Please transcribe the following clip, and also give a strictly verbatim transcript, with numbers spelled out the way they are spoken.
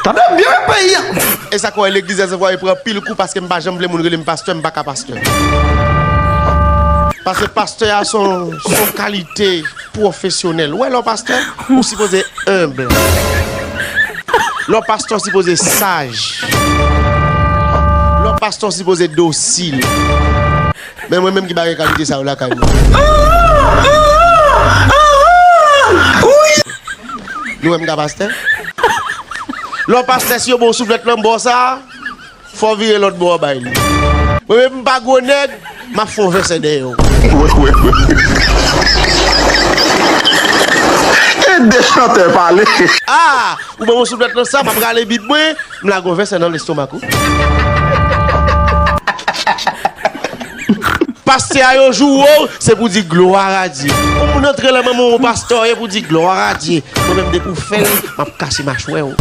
Tande byen peyi a. E sa k fè w wè legliz Lèzanvwaye pran pil kou paske m pa janm vle moun rele m pastè, m pa ka pastè. Paske pastè a se yon, se yon kalite pwofesyonèl. Ou wè lè w pastè, ou sipoze enb. Lè w pastè, w sipoze saj. Lè w pastè, w sipoze dosil. Men mwen menm ki pa gen kalite sa yo lakay mwen. Nou wè m ka pastè? Lè w pastè, si yo ba w souflèt nan bò sa, fò w vire lòt bò bay li. Mwen menm m pa gwo nèg, m ap fè yon vèsè dèyè w. E de chantè pale. Ah! Ou ban mwen souflèt nan sa, m ap rale bib mwen, m lage yon vèsè nan lestomak ou. Pastè a yo joure w, se pou di glwa a Dye. Yon moun antre nan manman yon pastè, e pou di glwa a Dye. Mwen menm depi w fè l, m ap kase machwè w.